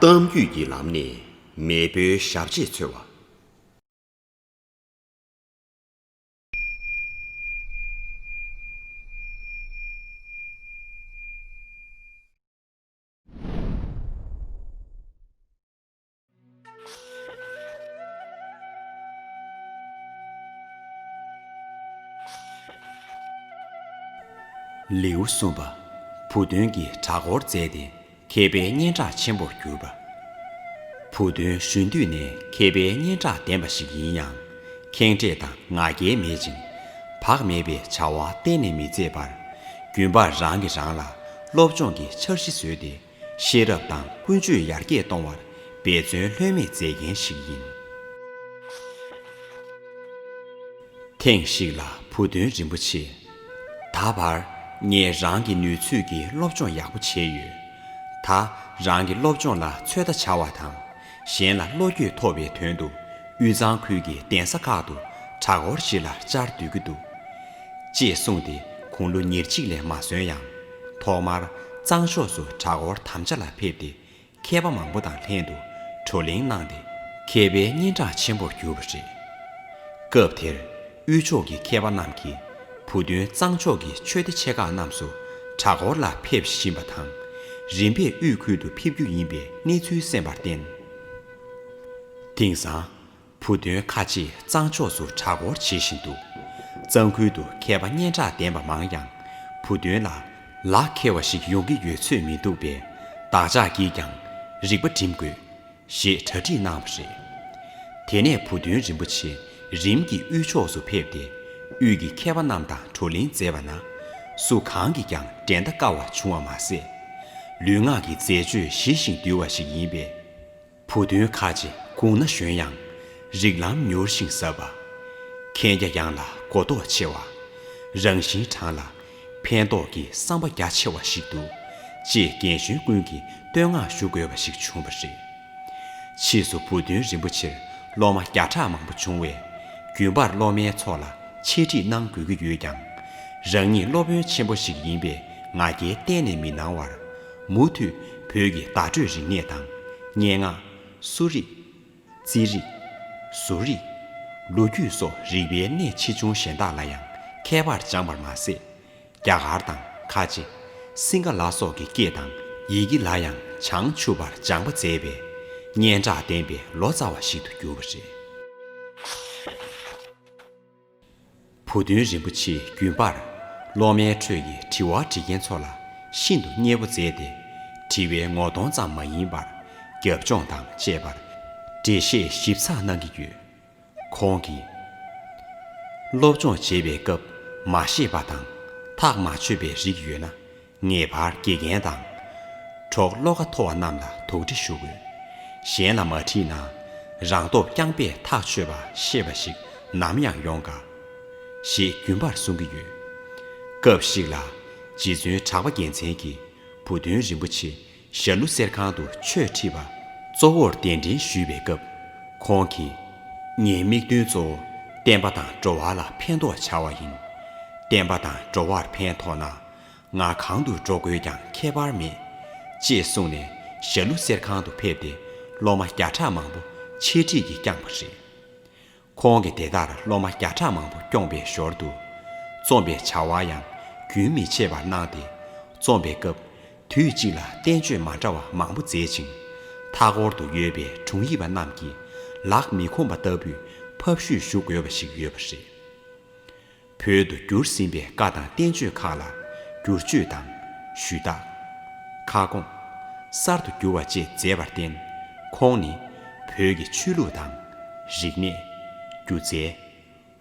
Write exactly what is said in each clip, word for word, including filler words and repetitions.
གཏམ་རྒྱུད་ཀྱི་ལམ་ནས་མེས་པོའི་ཞབས་རྗེས་འཚོལ་བ། ལེའུ་གསུམ་པ། བུ་སྟོན་གྱིས་གྲྭ་སྐོར་མཛད་དེ་མཁས་པའི་སྙན་གྲགས་ཆེན་པོར་གྱུར་པ། བུ་སྟོན་གཞོན་དུས་ནས་མཁས་པའི་སྙན་གྲགས་ལྡན་པ་ཞིག་ཡིན་ཡང་། ཁེངས་དྲེགས་དང་ང་རྒྱལ་མེད་ཅིང་། བག་མེད་པའི་བྱ་བ་གཏན་ནས་མི་མཛད་པར། རྒྱུན་པར་རང་གིས་རང་ལ་སློབ་སྦྱོང་གི་འཆར་གཞི་བཟོས་ཏེ། ཤེས་རབ་དང་ཀུན་སྤྱོད་ཡར་རྒྱས་གཏོང་བར་འབད་བརྩོན་ལྷོད་མེད་མཛད་མཁན་ཞིག་ཡིན། ཐེངས་ཤིག་ལ་བུ་སྟོན་རིན་པོ་ཆེས། ད་བར་ངས་རང་གི་ནུས་ཚོད་ཀྱིས་སློབ་སྦྱོང་ཡག་པོ་བྱས་ཡོད། ད་རང་གི་སློབ་སྦྱོང་ལ་ཚོད་ལྟ་བྱ་བ་དང་། གཞན་ལ་བློ་འགྱོད་ཐོབ་པའི་དོན་དུ་དབུས་གཙང་ཁུལ་གྱི་གདན་ས་ཁག་ཏུ་གྲྭ་སྐོར་ཞིག་ལ་བཅར་སྡོད་ཀྱི་འདུག་ཅེས་གསུངས་ཏེ་དགུང་ལོ་ཉེར་གཅིག་ལས་མ་སོན་ཡང་། ཐོག་མར་གཙང་ཕྱོགས་སུ་གྲྭ་སྐོར་དམ་བཅའ་ལ་ཕེབས་ཏེ། མཁས་པ་མང་པོ་དང་ལྷན་དུ་བགྲོ་གླེང་གནང་སྟེ། མཁས་པའི་སྙན་གྲགས་ཆེན་པོར་གྱུར་པ་རེད། སྐབས་དེར་དབུས་ཕྱོགས་ཀྱི་མཁས་པ་རྣམས་ཀྱིས་བུ་སྟོན་གཙང་ཕྱོགས་ཀྱི་ཆོས་སྡེ་ཆེ་ཁག་རྣམས་སུ་གྲྭ་སྐོར་ལ་ཕེབས་བཞིན་པ་དང་། རིམ་པས་དབུས་ཁུལ་དུ་ཕེབས་རྒྱུ་ཡིན་པའི་གནས་ཚུལ་གསན་པར་བརྟེན། དེང་སང་། བུ་སྟོན་ཁ་ཆེས་གཙང་ཕྱོགས་སུ་གྲྭ་སྐོར་བྱེད་བཞིན་འདུག་གཙང་ཁུལ་དུ་མཁས་པ་སྙན་གྲགས་ལྡན་པ་མང་ཡང་། བུ་སྟོན་ལ་ལག་འཁེལ་བ་ཞིག་ཡོང་གི་ཡོད་ཚོད་མི་འདུག་པས། བདག་ཅག་གིས་ཀྱང་རིག་པ་སྒྲིམ་དགོས། ཞེས་གྲ་སྒྲིག་གནང་བ་རེད། དེ་ནས་བུ་སྟོན་རིན་པོ་ཆེ་རིམ་གྱིས་དབུས་ཕྱོགས་སུ་ཕེབས་ཏེ། དབུས་ཀྱི་མཁས་པ་རྣམས་དང་བགྲོ་གླེང་མཛད་པ་ན། སུ་གང་གིས་ཀྱང་འགྲན་ཟླ་དཀའ་བ་བྱུང་བ་མ་ཟད། ལུས་ངག་གི་མཛེས་དཔྱོད་ཞི་ཞིང་དུལ་བ་ཞིག་ཡིན་པས། བུ་སྟོན་ཁ་ཆེ་གུང་ན་གཞོན་ཡང་། རིགས་ལམ་མྱུར་ཞིང་ཟབ་པ། མཁྱེན་རྒྱ་ཡངས་ལ་གོ་རྟོགས་ཆེ་བ། རང་བཞིན་དྲང་ལ། ཕན་ཐོགས་ཀྱི་བསམ་པ་རྒྱ་ཆེ་བ་ཞིག་འདུག་ཅེས་རྒན་གཞོན་ཀུན་གྱིས་བསྟོད་བསྔགས་ཞུ་དགོས་པ་ཞིག་བྱུང་བ་རེད། ཕྱིས་སུ་བུ་སྟོན་རིན་པོ་ཆེར་སློབ་མ་བརྒྱ་ཕྲག་མང་པོ་བྱུང་བས། རྒྱུན་པར་སློབ་མའི་ཚོགས་ལ་འཆད་ཁྲིད་གནང་དགོས་ཀྱི་ཡོད་ཀྱང་། རང་ཉིད་སློབ་དཔོན་ཆེན་པོ་ཞིག་ཡིན་པའི་ང་རྒྱལ་གཏན་ནས་མི་གནང་བར། མུ་མཐུད་བོད་ཀྱི་བརྡ་སྤྲོད་རིག་གནས་དང་། སྙན་ངག་སུར་རིགས། རྩིས་རིག་བཟོ་རིག་ལོ་རྒྱུས་སོགས་རིག་པའི་གནས་ཆེ་ཆུང་གཞན་དག་ལ་ཡང་མཁས་པར་སྦྱངས་པར་མ་ཟད། རྒྱ་གར་དང་ཁ་ཆེ། སིང་ག་ལ་སོགས་ཀྱི་སྐད་དང་ཡི་གེ་ལ་ཡང་བྱང་ཆུབ་པར་སྦྱངས་པ་མཛད་པས། སྙན་གྲགས་ལྡན་པའི་ལོ་ཙཱ་བ་ཞིག་ཏུ་གྱུར་པ་རེད། བུ་སྟོན་རིན་པོ་ཆེས་རྒྱུན་པར་སློབ་མའི་ཁྲོད་ཀྱི་དྲི་བ་འདྲི་མཁན་ཚོ་ལ་ཤིན་ཏུ་མཉེས་པོ་མཛད་དེ། དྲི་བའི་ངོ་གདོང་ཙམ་མ་ཡིན་པར་རྒྱབ་ལྗོངས་དང་བཅས་པར་འགྲེལ་བཤད་ཞིབ་ཚགས་གནང་གི་ཡོད། ཁོང་གིས། སློབ་སྦྱོང་བྱེད་པའི་སྐབས་མ་ཤེས་པ་དང་ཐག་མ་ཆོད་པའི་རིགས་ཡོད་ན། ངེས་པར་དགེ་རྒན་དང་། གྲོགས་བློ་ཁ་མཐོ་བ་རྣམས་ལ་དོགས་འདྲི་ཞུ་དགོས། གཞན་ལ་མ་དྲིས་ན། རང་སྟོབས་རྐྱང་པས་ཐག་ཆོད་པ་ཤེས་པ་ཞིག་ནམ་ཡང་ཡོང་དཀའ། ཞེས་རྒྱུན་པར་གསུང་གི་ཡོད། སྐབས་ཤིག་ལ། རྗེ་བཙུན་གྲགས་པ་རྒྱལ་མཚན་གྱིས་བུ་སྟོན་རིན་པོ་ཆེ་ཞྭ་ལུ་གསེར་ཁང་དུ་ཆོས་ཁྲིད་པ་གཙོ་བོར་གདན་འདྲེན་ཞུས་པའི་སྐབས། ཁོང་གིས། ངའི་དམིགས་དོན་གཙོ་བོ་བསྟན་པ་དང་འགྲོ་བ་ལ་ཕན་ཐོགས་བྱ་བ་ཡིན། བསྟན་པ་དང་འགྲོ་བར་ཕན་ཐོགས་ན། ང་གང་དུ་འགྲོ་དགོས་ཀྱང་ཁྱད་པར་མེད། ཅེས་གསུངས་ནས་ཞྭ་ལུ་གསེར་ཁང་དུ་ཕེབས་ཏེ་སློབ་མ་བརྒྱ་ཕྲག་མང་པོ་འཆད་ཁྲིད་ཀྱིས་བསྐྱངས་པ་རེད། ཁོང་གིས་དེ་ལྟར་སློབ་མ་བརྒྱ་ཕྲག་མང་པོ་བསྐྱངས་པའི་ཞོར་དུ། རྩོམ་པའི་བྱ་བ་ཡང་རྒྱུན་མི་ཆད་པར་གནང་སྟེ། རྩོམ་པའི་སྐབས་དུས་གཅིག་ལ་བསྟན་བཅོས་མ་འདྲ་བ་མང་པོ་མཛད་ཅིང་། མཐའ་འཁོར་དུ་ཡོད་པའི་དྲུང་ཡིག་པ་རྣམས་ཀྱིས་ལག་མི་ཁོམ་པ་ལྟ་བུའི་ཕབ་བཤུས་ཞུ་དགོས་པ་ཞིག་ཡོད་པ་རེད། བོད་དུ་བསྒྱུར་ཟིན་པའི་བཀའ་དང་བསྟན་བཅོས་ཁག་ལ་བསྒྱུར་བཅོས་དང་། ཞུས་དག་ཁ་སྐོང་། གསར་དུ་བསྒྱུར་བ་བཅས་མཛད་པར་བརྟེན། ཁོང་ནི་བོད་ཀྱི་ཆོས་ལུགས་དང་། རིག་གནས། སྒྱུ་རྩལ།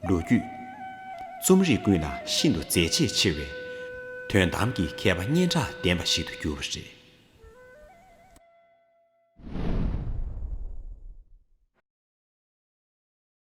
ལོ་རྒྱུས། རྩོམ་རིག་ཀུན་ལ་ཤིན་ཏུ་མཛད་རྗེས་ཆེ་བའི་དོན་དམ་གྱི་མཁས་པ་སྙན་གྲགས་ལྡན་པ་ཞིག་ཏུ་གྱུར་པ་རེད།